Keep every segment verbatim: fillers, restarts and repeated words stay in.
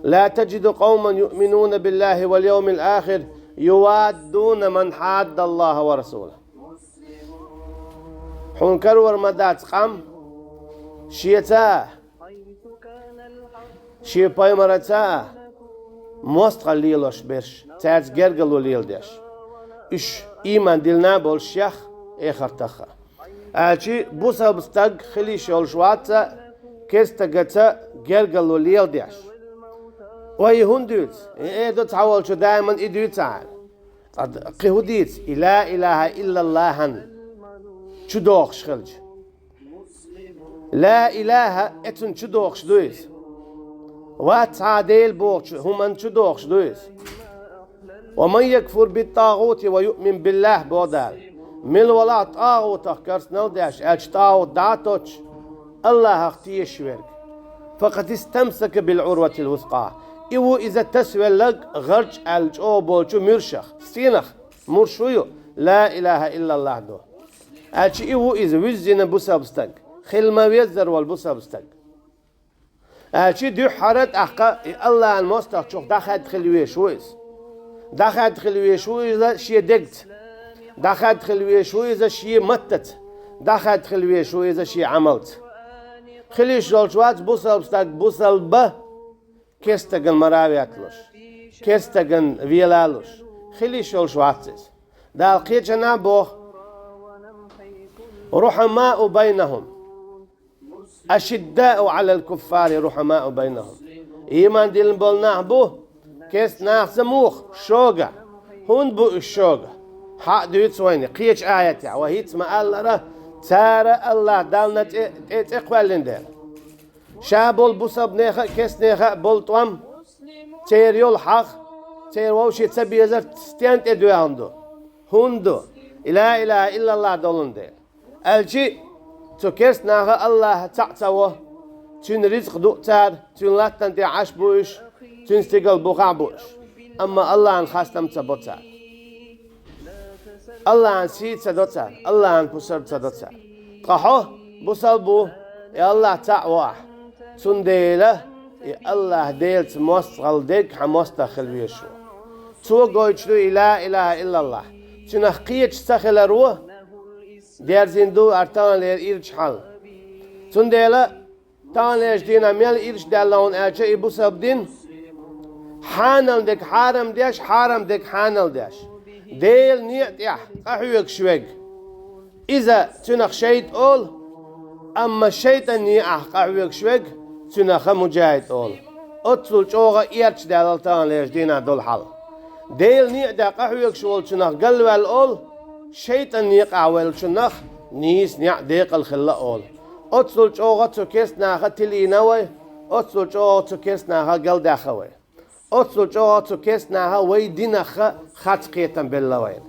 لا تجد قوما يؤمنون بالله واليوم الآخر يوادون من حاد الله ورسوله. Хьуна карор ма дац къам, шеца, шен пайхамараца мостагӀалла лелош берш, цаьрца гергарло леладеш. Уьш ийман диллина болуш яц эхартахха. Аьлча бусалба стаг хила йиш йолуш вац цхьа керстагаца гергарло леладеш. Вай хӀунда дуьйцу? И эр ду цхьаволчо даиман и дуьйцу аьлла. Ткъа кхин хӀун дийца? И ла илаха иллаллахӀан чудохуш хилча. Ла илаха, э, цунна чудохуш ду иза. Вац цхьа Дела бохучу хӀуманна чудохуш ду иза. ومن يكفر بالطاغوت ويؤمن بالله, боху Дала. Мила валахь тӀагӀутах керстанал деш, аьлча тӀагӀут дӀа а тоттуш, АллахӀах тешаш верг. فقد استمسك بالعروة الوثقى. И ву иза тасавелларг гӀарч аьлла чӀогӀа болчу муьршах, стенах. Мурш хӀун ю? Ла илаха иллаллахӀ ду. Аьлча и ву иза вуьззина бусалба стаг, хила ма-веззара волу бусалба стаг. Аьлча дуьххьара тӀаккха и АллахӀан мостагӀчух дӀахаьдда хила везаш ву иза. ДӀахаьдда хила везаш ву иза шен дегца. ДӀахаьдда хила везаш ву иза шен маттаца. ДӀахаьдда хила везаш ву иза шен Ӏамалца. Хила йиш йолуш вац бусалба стаг бусалба керстаган мара а ветталуш, керстаган вела а луш. Хила йиш йолуш вац иза. Дала кхечанхьа боху: رحماء بينهم أشداء على الكفار رحماء بينهم. Ийман диллина болу нах бу керста нахаца муха? Шога. ХӀунда бу уьш шога? Хьа а дуьйцу вайна кхечу аятехь, вай хӀинца ма-аллара, цара АллахӀ Далла тӀе, тӀе, тӀе кхоьллина дела. Ша болу бусалба нехан а, керста нехан а болу тӀом, церан йолу хьагӀ, церан вовшийн цабезар стенна тӀедоьгӀна ду? ХӀунда ду? И ла илаха иллаллахӀ долун дела. Аьлча цу керста наха АллахӀ цхьаъ ца во, цуьнан рицкъ ду цара, цуьнан латтана тӀехь Ӏаш бу уьш, цуьнан стигала бухахь бу уьш. Амма АллахӀан хастам ца бо цара. АллахӀан сий ца до цара, АллахӀан пусар ца до цара. Ткъа хьо бусалба ву, и АллахӀ цхьаъ во ахь. Цундела и АллахӀ Делаца мостагӀалла дерг хьан мостагӀа хила везаш ву. Цо гойтуш ду и ла илаха иллаллахӀ. Цуьнах кхеташ ца хилар ву, дерзийна ду ара таханлера ирча хьал. Цундела таханлерчу дийнахь мел ирча даьлла хьуна аьлча и бусалба дин, хьанал дерг хьарам деш, хьарам дерг хьанал деш, Делан некъа тӀехь къахьоьгуш верг, иза цуьнах шайтӀа олу, амма шайтӀан некъахь къахьоьгуш верг, цуьнах муджахӀид олу. Оццул чӀогӀа ирча даьлла таханлерчу дийнахь долу хьал. Делан некъа тӀехь къахьоьгуш волчунах галваьлла олу, шайтӀан некъахь веллачунах нийса неӀ, декъала хилла олу. Оццул чӀогӀа цу керста наха тилийна вай, оццул чӀогӀа цу керста наха галдаьхна вай. Оццул чӀогӀа цу керста наха вай динах харц кхетам белла вайна.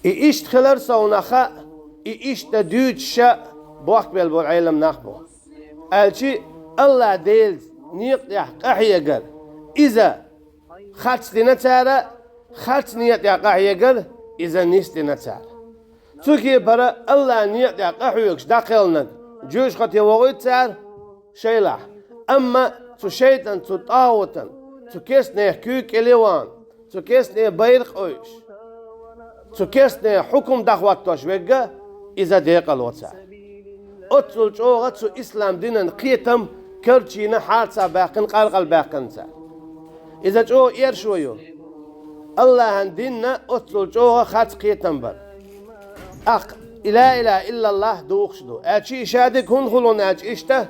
И иштта хилар совнаха, и иштта дуьйцуша бохкабелла болу Ӏелам нах бу. Аьлча АллахӀ Делан некъа тӀехь къахьегар, иза харц дина цара, харц некъа тӀехь къахьегар, иза нисдина цара. Цу кепара АллахӀан некъа тӀехь къахьоьгуш дӀакхелхинарг жоьжахате вохуьйту цара шайлахь. Амма цу шайтӀан, цу тӀагӀутан, цу керста нехан куьйга кӀеле а вахана, цу керста нехан байракх а ойуш, цу керста нехан хьукум дӀахӀоттош верг а, иза декъала во цара. Оццул чӀогӀа цу ислам динан кхетам карчийна, хьарца баьккхина, къаркъала баьккхина цара. Иза чӀогӀа эршо ю. АллахӀан динна оццул чӀогӀа харц кхетам бар. ТӀаккха и ла илаха иллаллахӀ духуш ду. Аьлча и шадерг хӀунда хуьлу аьлча иштта,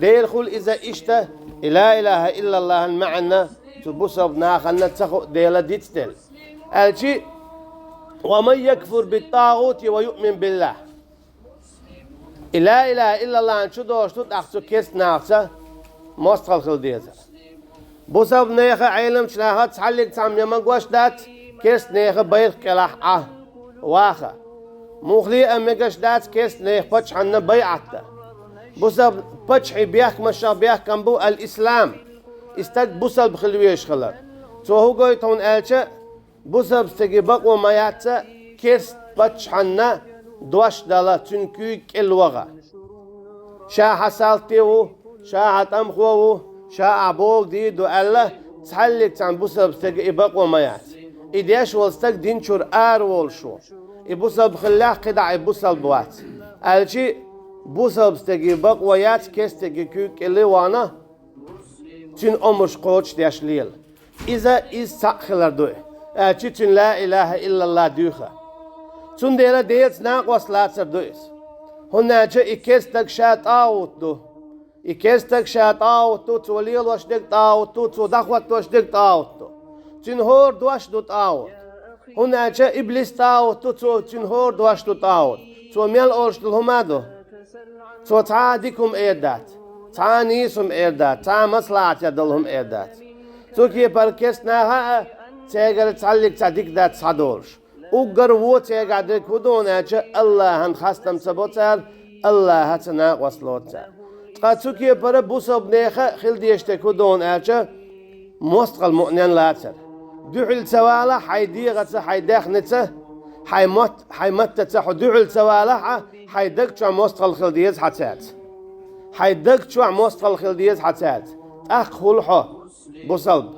дера хуьлу иза иштта, и ла илаха иллаллахӀан маьӀна цу бусалба нахана ца хуу дела дицделла. Аьлча: ومن يكفر بالطاغوت ويؤمن بالله. И ла илаха иллаллахӀан чудохуш ду тӀаккха цу керста нахаца мостагӀалла хила дезар. Бусалба нехан, Ӏеламчу наха цхьаллиг цхьамма я магош дац керста нехан байракх кӀелахь Ӏа ваха. Муххале а мегаш дац керста нехан паччахьанна байӀат дан. Бусалба паччахьан бехкамашах бехкам бу аль-ислам, и стаг бусалба хила везаш хилар. Цо хӀун гойту хьуна аьлча, бусалба стеган бакъо ма яц цо керста паччахьанна дош дала, цуьнан куьйга кӀел ваха. Ша хьан салти ву, Ша ахь тӀамхо ву, ша ахь богу дийр ду аьлла, цхьаллиг цхьана бусалба стеган и бакъо ма яц. И деш волу стаг дин чуьра ара волуш ву. И бусалба хиллехь, кхидӀа и бусалба вац. Аьлчи, бусалба стеган бакъо яц, керста стеган куьйга кӀелли вахана, цуьнан омраш кхочушдеш лела. Иза, иза цхьаъ хилар ду и, аьлчи цуьнан ла илаха иллаллах дуьйхьа. Цундела Делаца накъост лацар ду иза. ХӀунда аьлча и керста стаг ша тӀагӀут ду. И керста стаг ша тӀагӀут ду, цо лелош дерг тӀагӀут ду, цо дӀахӀоттош дерг тӀагӀут ду. Цуьнан хӀора дош ду тӀагӀут. ХӀунда аьлча иблис тӀагӀут ду, цо, цуьнан хӀора дош ду тӀагӀут. Цо мел олуш долу хӀума а ду. Цо цхьа а дика хӀума эр дац, цхьа а нийса хӀума эр дац, цхьа а маслахьате долу хӀума эр дац. Цу кепара керста наха а, цаьргара цхьаллиг цхьа дика дац схьадолуш. Уггар вон цаьргахь дерг хӀун ду аьлча, Аллахьан хастам ца бо цара, Аллахьаца накъост лоцу цара. Ткъа цу кепара бусалба нехан а хила дезаш дерг хӀун ду аьлча, мостагӀалла муънен лацар. Дуьхьал ца валахь хьайн дегӀаца, хьайн даьхница, хьайн мотт-, хьайн маттаца хьо дуьхьал ца валахь а, хьайн даг чохь мостагӀалла хила деза хьан цаьрца. Хьайн даг чохь мостагӀалла хила деза хьан цаьрца. ТӀаккха хуьлу хьо бусалба.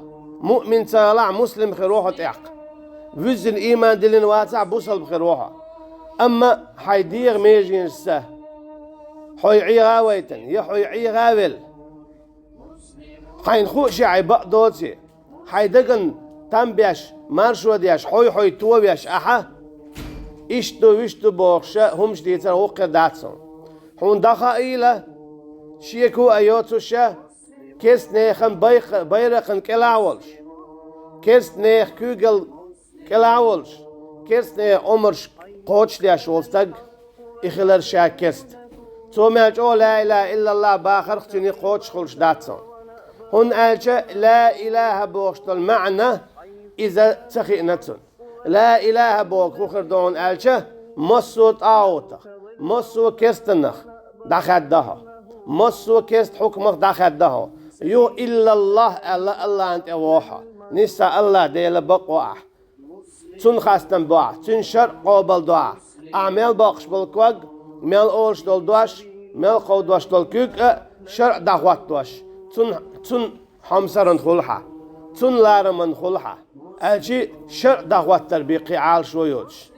Муъмин ца хилахь, муслим хир ву хьо тӀаккха. Вуьззина ийман диллина вацахь, бусалба хир ву хьо. Амма хьайн дегӀан меженашца хьо ӀегӀа а вайтина, я хьо ӀегӀа а велла, хьайна хууш а хьайн бакъ доций, хьайн дагна там беш, маршо деш, хьой-хьой товеш ахьа, иштта ду, вуьшта ду бохуш, хӀумаш дийцар гӀуллакх хир дац хьуна. Хьуна дӀахаийла, шеко а йоцуш, керста нехан байх-, байракхана кӀелахь а волуш, керста нехан куьйгалла кӀелахь а волуш, керста нехан омраш кхочушдеш волу стаг, и хилар ша керста. Цо мел чӀогӀа ла илаха иллаллах бахарх цуьнан кхочуш хуьлуш дац хьуна. ХӀунда аьлча ла илаха бохуш долу маьӀна иза ца хиъна цунна. Ла илаха боху хӀун хир ду хьуна аьлча, массо а тӀагӀутах, массо а керстанах дӀахаьдда хьо. Массо а керста хьукмах дӀахаьдда хьо. Юха иллаллах аьлла, Аллахьна тӀе вогӀу хьо. Нийсса Аллах Дела бакъо ахь. Цунна хастам бо ахь, цуьнан шарӀ къобал до ахь. Ахь мел боккхуш болу ког, мел олуш долу дош, мел кховдош долу куьг а шарӀ дӀахӀоттош, цунна, цунна хьомсаран хуьлу хьан, цунна лараман хуьлу хьан. Аьлчи шарӀ дӀахӀоттар бен кхин Ӏалашо йоцуш.